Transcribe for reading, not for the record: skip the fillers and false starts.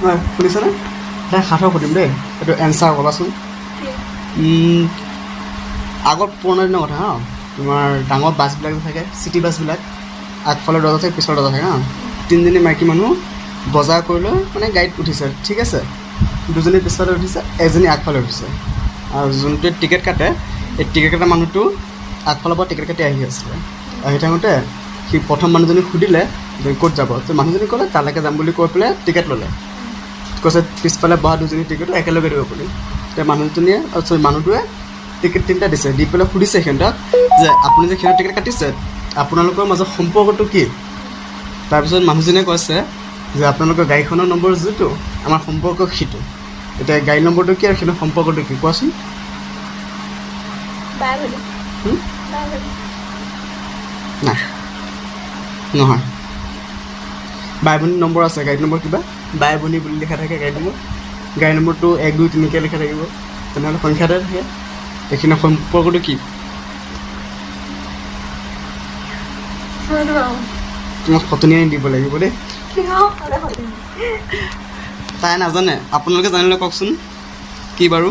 নহয়, শুনিছানে? এটা সাঁথৰ সুধিম দেই, এইটো এনচাৰ ক'বাচোন। আগৰ পুৰণা দিনৰ কথা হা, তোমাৰ ডাঙৰ বাছবিলাক যে থাকে, চিটি বাছবিলাক, আগফালে দৰ্জা থাকে, পিছৰ দৰ্জা থাকে হা। তিনিজনী মাইকী মানুহ বজাৰ কৰি লৈ মানে গাড়ীত উঠিছে, ঠিক আছে? দুজনী পিছফালে উঠিছে, এজনী আগফালে উঠিছে। আৰু যোনটোৱে টিকেট কাটে, এই টিকেট কটা মানুহটো আগফালৰ পৰা টিকেট কাটি আহি আছিলে। আহি থাকোঁতে সি প্ৰথম মানুহজনীক সুধিলে যে ক'ত যাব। তো মানুহজনী ক'লে তালৈকে যাম বুলি কৈ পেলাই টিকেট ল'লে। কৈছে পিছফালে বহা দুজনী টিকেটো একেলগে দিব বুলি। এতিয়া মানুহজনীয়ে, চৰি, মানুহটোৱে টিকেট তিনিটা দিছে। দি পেলাই সুধিছে সিহঁতক যে আপুনি যে সিহঁতৰ টিকেট কাটিছে, আপোনালোকৰ মাজত সম্পৰ্কটো কি? তাৰপিছত মানুহজনীয়ে কৈছে যে আপোনালোকৰ গাড়ীখনৰ নম্বৰ যিটো, আমাৰ সম্পৰ্ক সিটো। এতিয়া গাড়ী নম্বৰটো কি আৰু সিহঁতৰ সম্পৰ্কটো কি কোৱাচোন? বাই ভনী। হুম? বাই ভনী। নাই, নহয়। বাই ভনী নম্বৰ আছে, গাড়ী নম্বৰ কিবা বাই ভনী বুলি লিখা থাকে। গাড়ী নম্বৰ, গাড়ী নম্বৰটো 1 2 3কৈ লিখা থাকিব, তেনেহ'লে সংখ্যা এটা থাকে। এইখিনি সম্পৰ্কটো কি? তোমাক সতনি আনি দিব লাগিব দেই। তাই নাজানে, আপোনালোকে জানিলে কওকচোন কি বাৰু।